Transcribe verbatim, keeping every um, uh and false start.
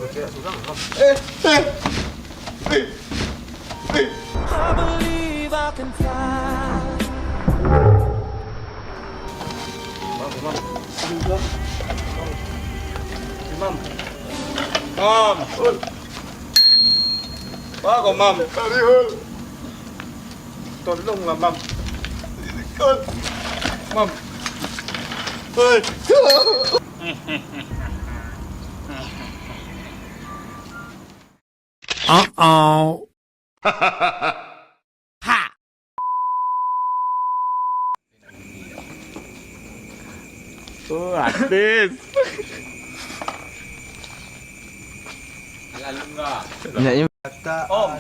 Eh, eh, eh, eh. I believe I can fly. Mam, Mam. Mam. Mam. Ul. Wah, kok, Mam. Arihul. Tolonglah, Mam. Mam. Hei. Uh-oh. Ha. Oh, artis. Nyak, nyak. Om.